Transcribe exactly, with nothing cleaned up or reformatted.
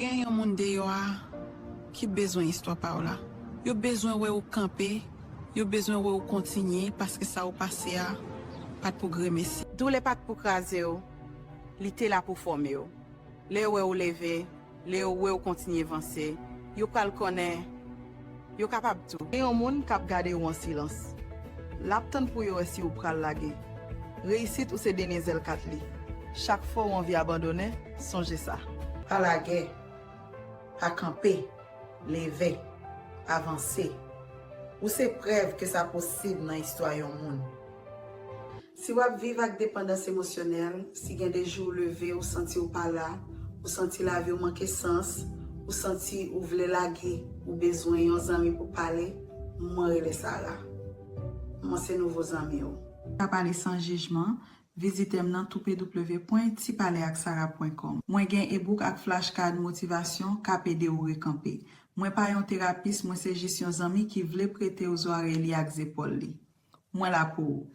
Gen yon moun deyò a ki bezwen istwa pa w la. Yo bezwen wè ou kanpe, yo bezwen wè ou kontinye paske sa ou pase a pa t pou gremesi. Doulè pa t pou kraze w, li te la pou fòme w. Lè yo wè ou leve, lè yo wè ou kontinye vanse, yo pral konnen, yo kapab tou. Gen yon moun k ap gade w an silans. L ap tann pou yo wè si ou pral lage. Reyisit ou se dènye zèl kat li. Chak fwa ou anvi abandone, sonje sa. Pa lage, pa kanpe, leve, avanse. Ou se prèv ke sa posib nan istwa yon moun. Si w ap viv ak depandans emosyonèl, si gen de jou ou leve, ou santi ou pa la, ou santi lavi w manke sans, ou santi ou vle lage, ou bezwen yon zanmi pou pale, mwen rele Sara. Mwen se nouvo zanmi w. Ka pale san jijman, vizite m nan w w w pwen ti pale ak sara pwen kòm. Mwen gen ebook ak flashcard motivasyon k ap ede w rekanpe. Mwen pa yon terapis, mwen se jis yon zanmi ki vle prete w zwarey li ak zepòl li. Mwen la pou ou.